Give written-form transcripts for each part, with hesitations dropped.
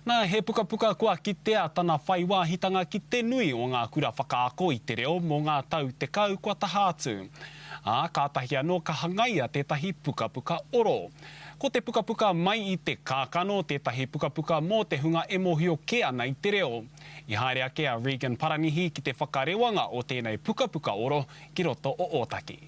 Nā, he pukapuka kua kitea tana whai wāhitanga ki te nui o ngā kura whakaako i te reo mō ngā tau 10 kua taha atu. Ā, kātahi anō ka hangaia tētahi pukapuka oro. Ko te pukapuka Mai i te Kākano tētahi pukapuka mō te hunga e mōhio kē ana i te reo. I haere ake a Regan Paranihi ki te whakarewanga o tēnei pukapuka oro ki roto o Ōtaki.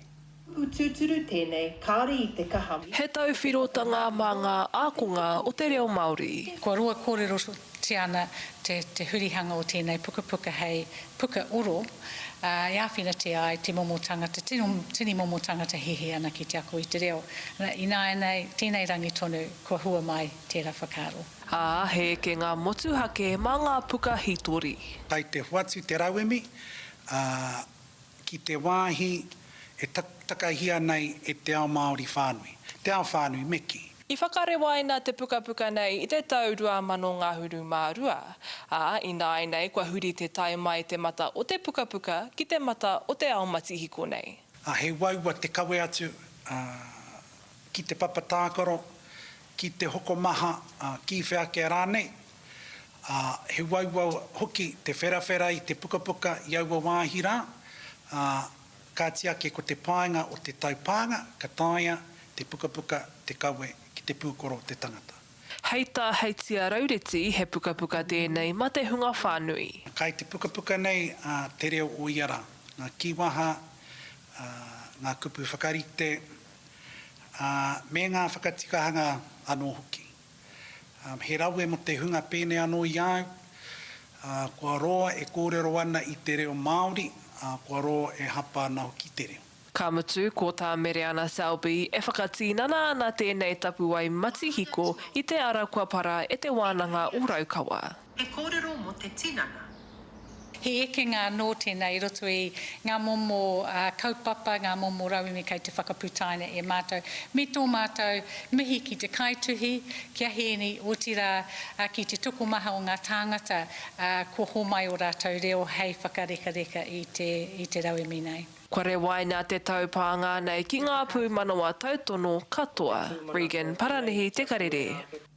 Kupu tūturu tēnei, kāore i te kaha. He tauwhirotanga mā ngā ākonga o te reo Māori. Kua roa kōrerotia ana te te hurihanga o tēnei pukapuka hei puka oro, ā, e āwhinatia ai te momo tangata, tino, tini momo tangata hihi ana ki te ako i te reo. Na, ināianei, tēnei rangi tonu, kua hua mai tērā whakaaro. Ā, he ekenga motuhake mā ngā puka hītori. Kai te hoatu te rauemi, ā, ki te wāhi e takahia nei e te ao Māori whānui, te ao whānui me kī. I whakarewaina te pukapuka nei i te tau 2000 ngahuru mā rua, ā, ināianei kua huri te tae mai te mata o te pukapuka ki te mata o te ao matihiko nei. Ā, he uaua te kawe atu, ā, ki te papa tākaro, ki te hokomaha, ā, ki whea ake rānei. Ā, he uaua hoki te wherawhera i te pukapuka i aua wāhi rā, ā, kāti ake ko te painga o te taupānga ka taea te pukapuka te kawe ki te pūkoro o te tangata. Hei tā Heitia Raureti he pukapuka tēnei mā te hunga whānui. Kai te pukapuka nei a Te Reo o Ia Rā, ngā kīwaha, ā, ngā kupu whakarite, ā, me ngā whakatikahanga anō hoki. He rawe mō te hunga pēnei anō i a au, ā, kua roa e kōrero ana i te reo Māori, ā, kua roa e hapa ana hoki te reo. Ka mutu, ko tā Mereana Selby, e whakatīnana ana tēnei tapuwae matihiko i te ara kua para e Te Wānanga o Raukawa. He kōrero mō te tinana. He ekenga anō tēnā i roto i ngā momo kaupapa, ngā momo rauemi kei te whakaputaina e mātou, me tō mātou mihi ki te kaituhi, ki a Hēni, otirā, ki te tokomaha o ngā tāngata kua hōmai ō rātou reo hei whakarekareka i te, i te rauemi nei. Kua rewaina te taupānga nei ki ngā pūmanawa tautono katoa. Regan Paranihi Te Karere.